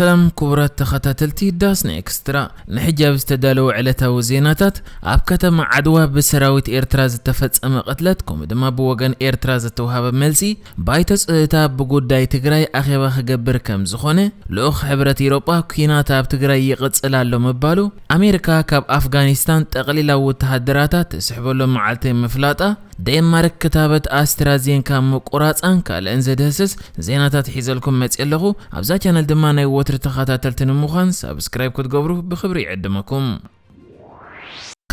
ሰላም ክቡራት ተኸታተልቲ ዳስና ኤክስትራ፣ ንሕጂ ኣብ ዝተዳለወ ዕለታዊ ዜናታት፣ ኣብ ከተማ ዓድዋ ብሰራዊት ኤርትራ ዝተፈጸመ ቅትለት፣ ከምኡ ድማ ብወገን ኤርትራ ዝተውሃበ መልሲ፣ ባይቶ ጸጥታ ብጉዳይ ትግራይ ኣኼባ ክገብር ከም ዝኾነ፣ ልኡኽ ሕብረት ኢሮጳ ኲናት ኣብ ትግራይ ይቕጽል ኣሎ ምባሉ፣ ኣሜሪካ ካብ ኣፍጋኒስታን ጠቕሊላ ወተሃደራታ ትስሕበሉ መዓልቲ ምፍላጣ፣ ዴንማርክ ክታበት ኣስትራዜንካ ምቁራጻን ካልእን ዘድህስስ ዜናታት ሒዘልኩም መጽየ ኣለኹ። ኣብዛ ቻነል ድማ ናይ ወትሪ ተኸታተልቲ ንምዃን ሳብስክራይብ ክትገብሩ ብኽብሪ ይዕድመኩም።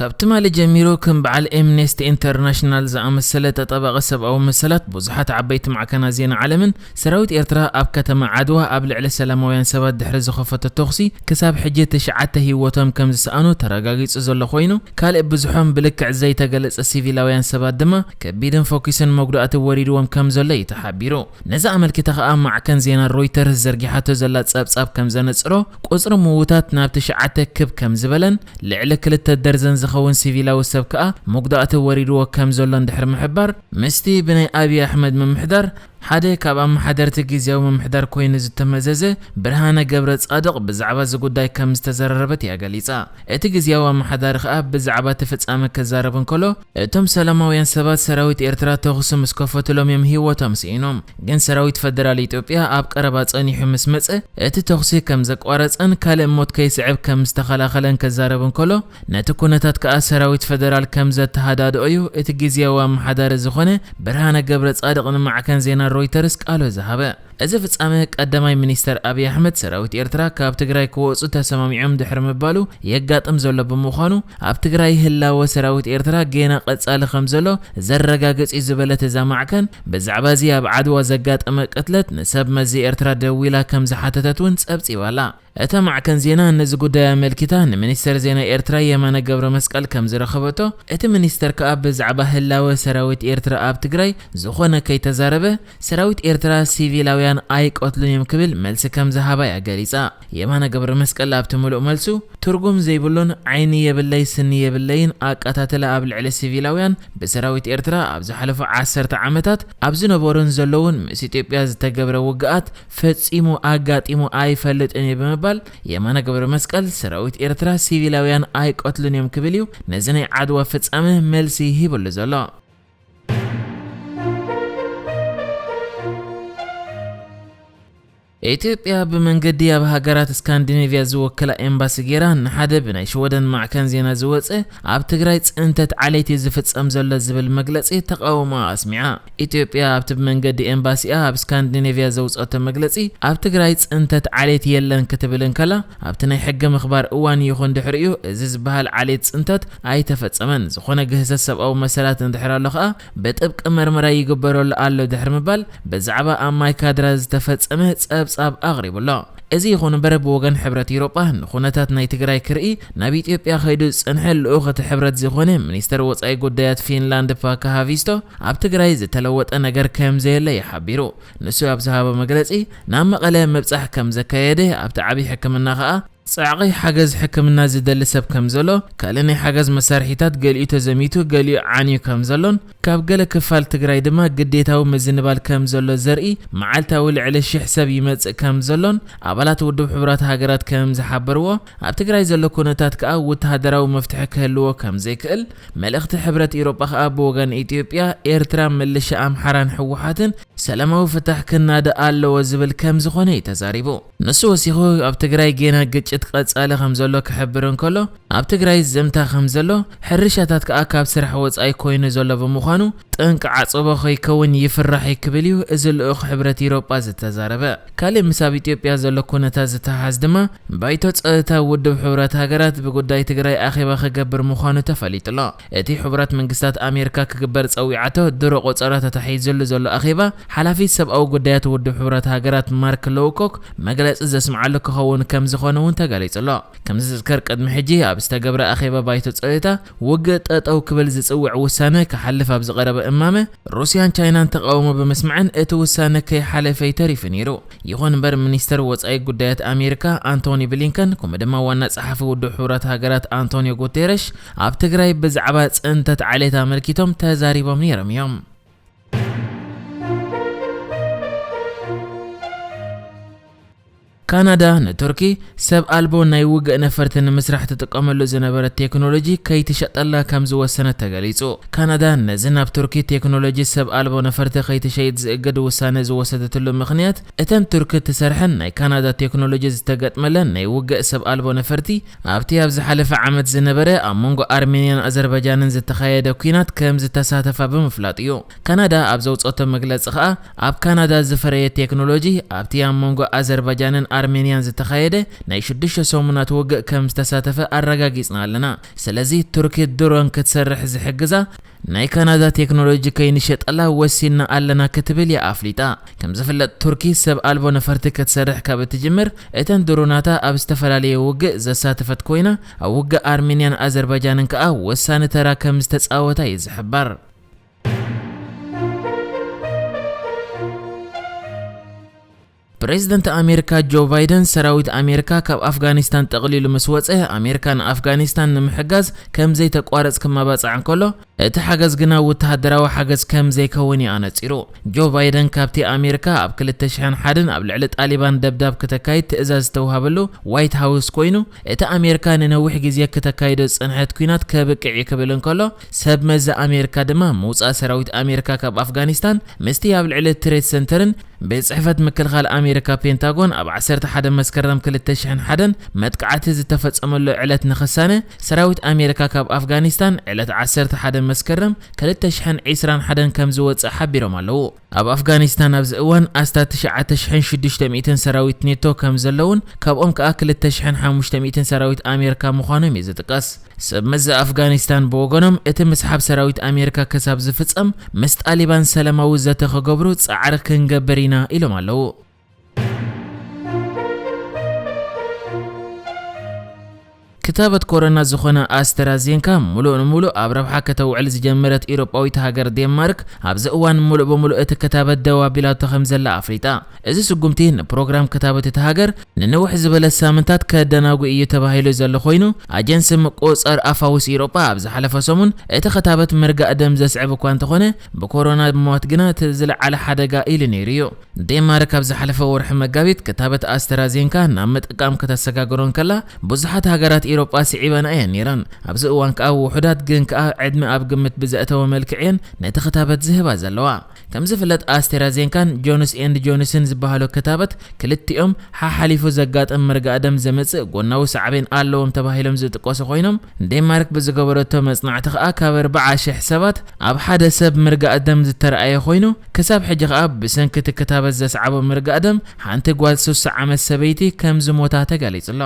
ካብ ትማሊ ጀሚሩ፣ ከም በዓል ኤምነስቲ ኢንተርናሽናል ዝኣመሰለ ተጣባቒ ሰብኣዊ መሰላት፣ ብዙሓት ዓበይቲ ማዕከናት ዜና ዓለምን ሰራዊት ኤርትራ ኣብ ከተማ ዓድዋ ኣብ ልዕሊ ሰላማውያን ሰባት ድሕሪ ዝኸፈቶ ተኹሲ ክሳብ ሕጂ ትሽዓተ ህይወቶም ከም ዝሰኣኑ ተረጋጊጹ ዘሎ ኮይኑ፣ ካልእ ብዙሖም ብልክዕ ዘይተገለጸ ሲቪላውያን ሰባት ድማ ከቢድን ፈኲስን መጉዳእቲ ወሪድዎም ከም ዘሎ እዩ ተሓቢሩ። ነዚ ኣመልኪታ ከኣ ማዕከን ዜና ሮይተርስ ዘርጊሓቶ ዘላ ጸብጻብ ከም ዘነጽሮ፣ ቁጽሪ ምዉታት ናብ ትሽዓተ ክብ ከም ዝበለን፣ ልዕሊ ክልተ ደርዘን ዝኸውን ሲቪላዊ ሰብ ከኣ መጉዳእቲ ወሪድዎ ከም ዘሎን ድሕሪ ምሕባር፣ ምስቲ ብናይ ኣብይ ኣሕመድ ምምሕዳር ሓደ ካብ ኣመሓደርቲ ግዝያዊ ምምሕዳር ኮይኑ ዝተመዘዘ ብርሃነ ገብረ ጻድቕ ብዛዕባ እዚ ጉዳይ ከም ዝተዘራረበት እያ ገሊጻ። እቲ ግዝያዊ ኣመሓዳሪ ከኣ ብዛዕባ እቲ ፍጻመ ክዛረብ እንከሎ፣ እቶም ሰላማውያን ሰባት ሰራዊት ኤርትራ ተኹሲ ምስ ከፈቱሎም እዮም ህይወቶም ስኢኖም። ግን ሰራዊት ፈደራል ኢትዮጵያ ኣብ ቀረባ ጸኒሑ ምስ መጸ፣ እቲ ተኹሲ ከም ዘቋረጸን ካልእ ሞት ከይስዕብ ከም ዝተኸላኸለን ክዛረብ እንከሎ፣ ነቲ ኩነታት ከኣ ሰራዊት ፈደራል ከም ዘተሃዳድኦ እዩ እቲ ግዝያዊ ኣመሓዳሪ ዝኾነ ብርሃነ ገብረ ጻድቕ ንማዕከን ዜና ሮይተርስ ቃሉ ዝሃበ። እዚ ፍጻመ ቀዳማይ ሚኒስተር ኣብይ ኣሕመድ ሰራዊት ኤርትራ ካብ ትግራይ ክወጹ ተሰማሚዖም ድሕሪ ምባሉ የጋጥም ዘሎ ብምዃኑ፣ ኣብ ትግራይ ህላወ ሰራዊት ኤርትራ ጌና ቀጻሊ ከም ዘሎ ዘረጋግጽ እዩ ዝበለት እዛ ማዕከን፣ ብዛዕባ እዚ ኣብ ዓድዋ ዘጋጠመ ቅትለት ንሰብ መዚ ኤርትራ ደዊላ ከም ዝሓተተት እውን ጸብጺባ ኣላ። እታ ማዕከን ዜና ነዚ ጉዳይ ኣመልኪታ ንሚኒስተር ዜና ኤርትራ የማነ ገብረ መስቀል ከም ዝረኸበቶ፣ እቲ ሚኒስተር ከኣ ብዛዕባ ህላወ ሰራዊት ኤርትራ ኣብ ትግራይ ዝኾነ ከይተዛረበ፣ ሰራዊት ኤርትራ ሲቪላውያን ኣይቀትሉን እዮም ክብል መልሲ ከም ዝሃባ እያ ገሊጻ። የማነ ገብረ መስቀል ኣብቲ ምሉእ መልሱ፣ ትርጉም ዘይብሉን ዓይኒ የብለይ ስኒ የብለይን ኣቀታትላ ኣብ ልዕሊ ሲቪላውያን ብሰራዊት ኤርትራ ኣብ ዝሓለፉ ዓሰርተ ዓመታት ኣብ ዝነበሩን ዘለውን ምስ ኢትዮጵያ ዝተገብረ ውግኣት ፈጺሙ ኣጋጢሙ ኣይፈልጥን እዩ ብምባል፣ የማነ ገብረ መስቀል ሰራዊት ኤርትራ ሲቪላውያን ኣይቀትሉን እዮም ክብል እዩ ነዚ ናይ ዓድዋ ፍጻመ መልሲ ሂብሉ ዘሎ። ኢትዮጵያ ብመንገዲ ኣብ ሃገራት ስካንዲኔቭያ ዝወክላ ኤምባሲ ጌራ ንሓደ ብናይ ሽወደን ማዕከን ዜና ዝወጸ ኣብ ትግራይ ጽንተት ዓሌት እዩ ዝፍጸም ዘሎ ዝብል መግለጺ ተቃውሞ ኣስሚዓ። ኢትዮጵያ ኣብቲ ብመንገዲ ኤምባሲኣ ኣብ ስካንዲኔቭያ ዘውጸቶ መግለጺ፣ ኣብ ትግራይ ጽንተት ዓሌት የለን ክትብል እንከላ፣ ኣብቲ ናይ ሕጊ ምኽባር እዋን ይኹን ድሕሪኡ እዚ ዝበሃል ዓሌት ጽንተት ኣይተፈጸመን። ዝኾነ ግህሰት ሰብኣዊ መሰላት እንድሕር ኣሎ ከኣ ብጥብቂ መርመራ ይግበረሉ ኣሎ ድሕሪ ምባል፣ ብዛዕባ ኣብ ማይ ካድራ ዝተፈጸመ ጸብጻብ ኣቕሪቡ ኣሎ። እዚ ይኹን እምበር፣ ብወገን ሕብረት ኢሮጳ ንኹነታት ናይ ትግራይ ክርኢ ናብ ኢትዮጵያ ከይዱ ዝጸንሐ ልኡኽ እቲ ሕብረት ዝኾነ ሚኒስተር ወጻኢ ጉዳያት ፊንላንድ ፓካ ሃቪስቶ፣ ኣብ ትግራይ ዝተለወጠ ነገር ከም ዘየለ እዩ ሓቢሩ። ንሱ ኣብ ዝሃቦ መግለጺ፣ ናብ መቐለ ምብጻሕ ከም ዘካየደ፣ ኣብቲ ዓብዪ ሕክምና ከኣ ጻዕቒ ሓገዝ ሕክምና ዝደሊ ሰብ ከም ዘሎ፣ ካልእ ናይ ሓገዝ መሳርሒታት ገሊኡ ተዘሚቱ ገሊኡ ዓንዩ ከም ዘሎን፣ ካብ ገለ ክፋል ትግራይ ድማ ግዴታዊ ምዝንባል ከም ዘሎ ዘርኢ መዓልታዊ ልዕሊ ሽሕ ሰብ ይመጽእ ከም ዘሎን፣ ኣባላት ውድብ ሕቡራት ሃገራት ከም ዝሓበርዎ፣ ኣብ ትግራይ ዘሎ ኩነታት ከኣ ወተሃደራዊ መፍትሒ ክህልዎ ከም ዘይክእል፣ መልእኽቲ ሕብረት ኢሮጳ ከኣ ብወገን ኢትዮጵያ፣ ኤርትራ፣ ምልሻ ኣምሓራን ህወሓትን ሰላማዊ ፍታሕ ክናደ ኣለዎ ዝብል ከም ዝኾነ እዩ ተዛሪቡ። ንሱ ወሲኹ፣ ኣብ ትግራይ ጌና ግጭት ቀጻሊ ከም ዘሎ ክሕብር እንከሎ፣ ኣብ ትግራይ ዘምታ ከም ዘሎ፣ ሕርሻታት ከኣ ካብ ስራሕ ወጻኢ ኮይኑ ዘሎ ብምዃኑ፣ ጠንቂ ዓጸቦ ከይከውን ይፍራሕ እዩ ክብል እዩ እዚ ልኡኽ ሕብረት ኢሮጳ ዝተዛረበ። ካልእ ምስ ኣብ ኢትዮጵያ ዘሎ ኩነታት ዝተሓዝ ድማ፣ ባይቶ ጸጥታ ውድብ ሕቡራት ሃገራት ብጉዳይ ትግራይ ኣኼባ ክገብር ምዃኑ ተፈሊጡ ኣሎ። እቲ ሕቡራት መንግስታት ኣሜሪካ ክግበር ጸዊዓቶ ድሮ ቆጸራ ተታሒዝሉ ዘሎ ኣኼባ፣ ሓላፊት ሰብኣዊ ጉዳያት ውድብ ሕቡራት ሃገራት ማርክ ሎውኮክ መግለጺ ዘስምዓሉ ክኸውን ከም ዝኾነ እውን ተገሊጹ ኣሎ። ከም ዝዝከር፣ ቅድሚ ሕጂ ኣብ ዝተገብረ ኣኼባ ባይቶ ጸጥታ፣ ውግእ ጠጠው ክብል ዝጽውዕ ውሳነ ክሓልፍ ኣብ ዝቐረበ እማመ፣ ሩስያን ቻይናን ተቓውሞ ብምስማዕን እቲ ውሳነ ከይሓለፈ ተሪፉ ነይሩ። ይኹን እምበር፣ ሚኒስተር ወጻኢ ጉዳያት ኣሜሪካ ኣንቶኒ ብሊንከን፣ ከምኡ ድማ ዋና ጸሓፊ ውድብ ሕቡራት ሃገራት ኣንቶኒዮ ጉቴረሽ፣ ኣብ ትግራይ ብዛዕባ ጽንተት ዓሌት ኣመልኪቶም ተዛሪቦም ነይሮም እዮም። ካናዳ ንቱርኪ ሰብ ኣልቦ ናይ ውግእ ነፈርቲ ንምስራሕ ትጥቀመሉ ዝነበረት ቴክኖሎጂ ከይትሸጠላ ከም ዝወሰነት ተገሊጹ። ካናዳ ነዚ ናብ ቱርኪ ቴክኖሎጂ ሰብ ኣልቦ ነፈርቲ ከይትሸይጥ ዝእግድ ውሳነ ዝወሰደትሉ ምኽንያት፣ እተን ቱርኪ ትሰርሐን ናይ ካናዳ ቴክኖሎጂ ዝተገጥመለን ናይ ውግእ ሰብ ኣልቦ ነፈርቲ ኣብቲ ኣብ ዝሓለፈ ዓመት ዝነበረ ኣብ መንጎ ኣርሜንያን ኣዘርባጃንን ዝተኻየደ ኲናት ከም ዝተሳተፋ ብምፍላጥ እዩ። ካናዳ ኣብ ዘውጸቶ መግለጺ ከኣ፣ ኣብ ካናዳ ዝፈረየ ቴክኖሎጂ ኣብቲ ኣብ መንጎ ኣዘርባጃንን ኣርሜንያን ዝተኻየደ ናይ ሽዱሽተ ሰሙናት ውግእ ከም ዝተሳተፈ ኣረጋጊጽና ኣለና። ስለዚ ቱርኪ ድሮን ክትሰርሕ ዝሕግዛ ናይ ካናዳ ቴክኖሎጂ ከይንሸጠላ ወሲንና ኣለና ክትብል እያ ኣፍሊጣ። ከም ዝፍለጥ ቱርኪ ሰብ ኣልቦ ነፈርቲ ክትሰርሕ ካብ እትጅምር እተን ድሮናታ ኣብ ዝተፈላለየ ውግእ ዘሳተፈት ኮይና ኣብ ውግእ ኣርሜንያን ኣዘርባጃንን ከኣ ወሳኒ ተራ ከም ዝተጻወታ እዩ ዝሕበር። ፕሬዝደንት ኣሜሪካ ጆ ባይደን ሰራዊት ኣሜሪካ ካብ ኣፍጋኒስታን ጠቕሊሉ ምስ ወጸ ኣሜሪካ ንኣፍጋኒስታን ንምሕጋዝ ከም ዘይተቋረጽ ክመባጻዕ እንከሎ እቲ ሓገዝ ግና ወተሃደራዊ ሓገዝ ከም ዘይከውን እዩ ኣነጺሩ። ጆ ባይደን ካብቲ ኣሜሪካ ኣብ ክልተ ሽሕን ሓደን ኣብ ልዕሊ ጣሊባን ደብዳብ ክተካይድ ትእዛዝ ዝተውሃበሉ ዋይት ሃውስ ኮይኑ እቲ ኣሜሪካ ንነዊሕ ግዜ ክተካይዶ ዝጸንሐት ኲናት ከብቅዕ እዩ ክብል እንከሎ ሰብ መዚ ኣሜሪካ ድማ ምውጻእ ሰራዊት ኣሜሪካ ካብ ኣፍጋኒስታን ምስቲ ኣብ ልዕሊ ትሬድ ሰንተርን ቤት ጽሕፈት ምክልኻል ኣሜሪካ ፔንታጎን ኣብ ዓሰርተ ሓደ መስከረም ክልተ ሽሕን ሓደን መጥቃዕቲ ዝተፈጸመሉ ዕለት ንኽሳነ ሰራዊት ኣሜሪካ ካብ ኣፍጋኒስታን ዕለት ዓሰርተ ሓደ መስከረም ክልተ ሽሕን ዕስራን ሓደን ከም ዝወጽእ ሓቢሮም ኣለዉ። ኣብ ኣፍጋኒስታን ኣብዚ እዋን ኣስታት ትሽዓተ ሽሕን ሽዱሽተ ሚእትን ሰራዊት ኔቶ ከም ዘለውን ካብኦም ከኣ ክልተ ሽሕን ሓሙሽተ ሚእትን ሰራዊት ኣሜሪካ ምዃኖም እዩ ዝጥቀስ። ሰብ መዚ ኣፍጋኒስታን ብወገኖም እቲ ምስሓብ ሰራዊት ኣሜሪካ ክሳብ ዝፍጸም ምስ ጣሊባን ሰላማዊ ዘተ ክገብሩ ጻዕሪ ክንገብር ኢና ኢሎም ኣለዉ። ክታበት ኮሮና ዝኾነ ኣስትራዜንካ ሙሉእ ንሙሉእ ኣብ ረብሓ ከተውዕል ዝጀመረት ኢሮጳዊት ሃገር ዴንማርክ ኣብዚ እዋን ሙሉእ ብሙሉእ እቲ ክታበት ደው ኣቢላቶ ከም ዘላ ኣፍሊጣ። እዚ ስጉምቲ ንፕሮግራም ክታበት እታ ሃገር ንንውሕ ዝበለ ሳምንታት ከደናጉ እዩ ተባሂሉ ዘሎ ኮይኑ ኣጀንሲ ምቁጽጻር ኣፋውስ ኢሮጳ ኣብ ዝሓለፈ ሰሙን እቲ ክታበት ምርጋእ ደም ዘስዕብ እኳ እንተኾነ ብኮሮና ሞት ግና እቲ ዝለዓለ ሓደጋ ኢሉ ነይሩ እዩ። ዴንማርክ ኣብ ዝሓለፈ ወርሒ መጋቢት ክታበት ኣስትራዜንካ ናብ ምጥቃም ከተሰጋግሮ እንከላ ብዙሓት ሃገራት ኢሮጳ ስዒበና እየን ነይረን። ኣብዚ እዋን ከኣ ውሑዳት ግን ከኣ ዕድመ ኣብ ግምት ብዘእተወ መልክዕ እየን ነቲ ክታበት ዝህባ ዘለዋ። ከም ዝፍለጥ ኣስትራዜንካን ጆንስ ኤንድ ጆንስን ዝበሃሉ ክታበት ክልቲኦም ሓሓሊፉ ዘጋጥም ምርጋእ ደም ዘምጽእ ጎናዊ ሳዕቤን ኣለዎም ተባሂሎም ዝጥቀሱ ኮይኖም ዴንማርክ ብዝገበረቶ መጽናዕቲ ከኣ ካብ ኣርብዓ ሽሕ ሰባት ኣብ ሓደ ሰብ ምርጋእ ደም ዝተረኣየ ኮይኑ ክሳብ ሕጂ ከኣ ብሰንኪ እቲ ክታበት ዘስዓቦ ምርጋእ ደም ሓንቲ ጓል ስሳ ዓመት ሰበይቲ ከም ዝሞታ ተገሊጹ ኣሎ።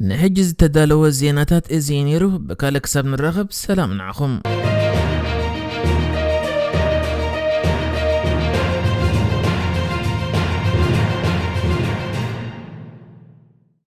ንሕጂ ዝተዳለወ ዜናታት እዚ እዩ ነይሩ። ብካልእ ክሳብ ንራኸብ ሰላም ንዓኹም።